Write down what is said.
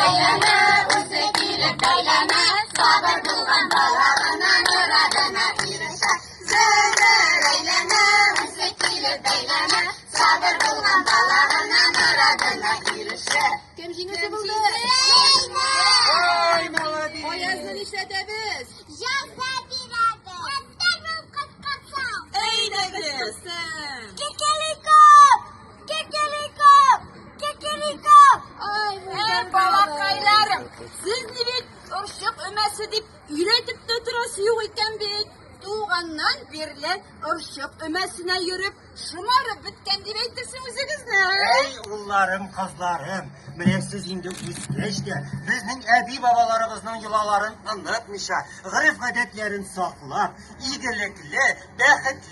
Әйләнә, үзе килеп бәйләнә, сабыр булган бала гына морадына ирешә. Зыр-зыр әйләнә, үзе килеп бәйләнә, сабыр булган бала гына морадына ирешә. Кем җиңүче булды? Ай, молодец! Аязны нишләтәбез? Яза бирәбез. Хәтта булып кыскасы. Әйдәгез! Кикерикок! Кикерикок! Кикерикок! Ай, балакайларым, сезне бит орчык өмәсе дип өйрәтеп тә торасы юк икән бит. Туганнан бирле орчык өмәсенә йөреп, шомарып беткән дип әйтерсең үзегезне. Әй, улларым, кызларым, менә сез инде үскәч тә, безнең әби-бабаларыбызның йолаларын онытмыйча, гореф-гадәтләрен саклап, игелекле, бәхетле